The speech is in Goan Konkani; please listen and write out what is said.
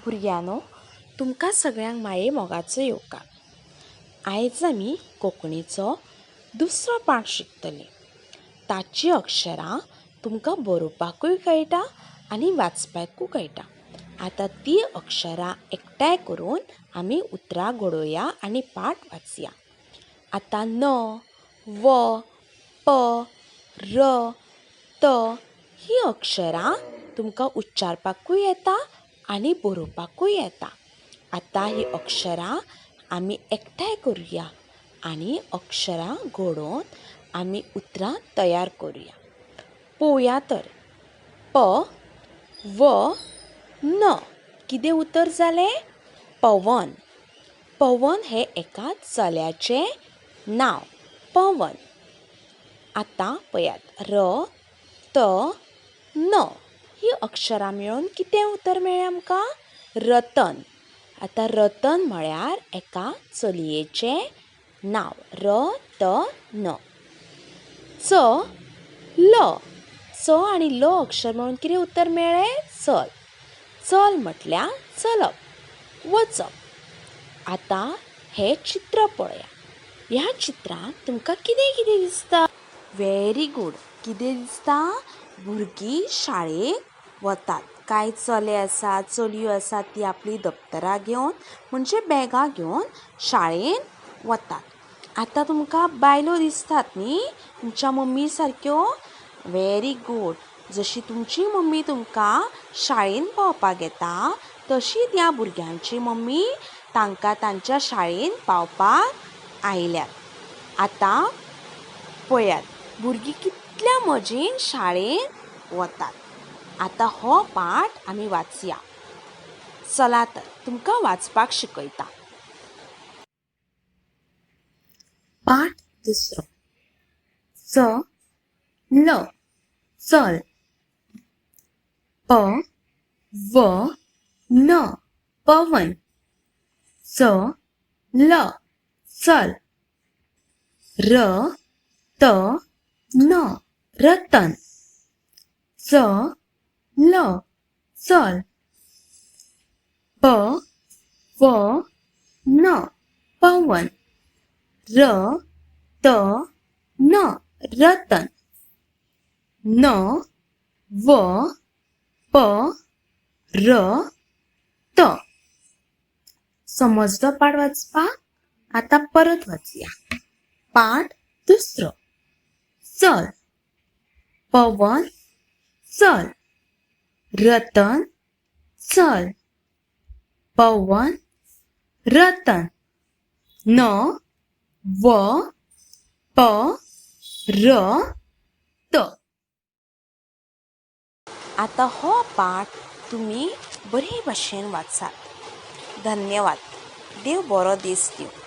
भुरग्यांनो, तुमकां सगळ्यांक माये मोगाचो येवकार. आयज आमी कोंकणीचो दुसरो पाठ शिकतलीं. ताचीं अक्षरां तुमकां बरोवपाकूय कळटा आनी वाचपाकूय कळटा. आतां तीं अक्षरां एकठांय करून आमी उतरां घडोवया आनी पाठ वाचया. आतां न, व, प, र, त हीं अक्षरां तुमकां उच्चारपाकूय येता आनी बरोवपाकूय येता. आतां हीं अक्षरां आमी एकठांय करुया आनी अक्षरां घडोवन आमी उतरां तयार करुया. पळोवया तर, प, व, न कितें उतर जालें? पवन. पवन हें एका चल्याचें नांव, पवन. आतां पळयात, र, त, न हीं अक्षरां मेळून कितें उतर मेळ्ळें आमकां? रतन. आतां रतन म्हळ्यार एका चलयेचें नांव, र त न. च, ल. च आनी ल अक्षर मेळून कितें उतर मेळ्ळें? चल. चल म्हटल्यार चलप, वचप. आतां हें चित्र पळया. ह्या चित्रांत तुमकां कितें कितें दिसता? Very good. कितें दिसता? भुरगीं शाळेक वतात. कांय चले आसात, चलयो आसात, ती आपलीं दप्तरां घेवन म्हणजे बॅगां घेवन शाळेंत वतात. आतां तुमकां बायलो दिसतात न्ही तुमच्या मम्मी सारक्यो? Very good. जशी तुमची मम्मी तुमकां शाळेंत पावपाक येता तशी त्या भुरग्यांची मम्मी तांकां तांच्या शाळेंत पावपाक आयल्यात. आतां पळयात, भुरगीं कितल्या मजेन शाळेंत वतात. आतां हो पाठ आमी वाचया. चला तर, तुमकां वाचपाक शिकयता. पाठ दुसरो. च, ल, चल. प, व, न, पवन. च, ल, चल. र, त, न, रतन. च, ल, चल. प, व, न, पवन. र, त, न, रतन. न, व, प, र, त. समजलो पाठ वाचपाक? आतां परत वाचया. पाठ दुसरो. चल. पवन चल. रतन चल. पवन रतन. न, व, प, र, त. आतां हो पाठ तुमी बरे भशेन वाचात. धन्यवाद. देव बरो दीस दिवं.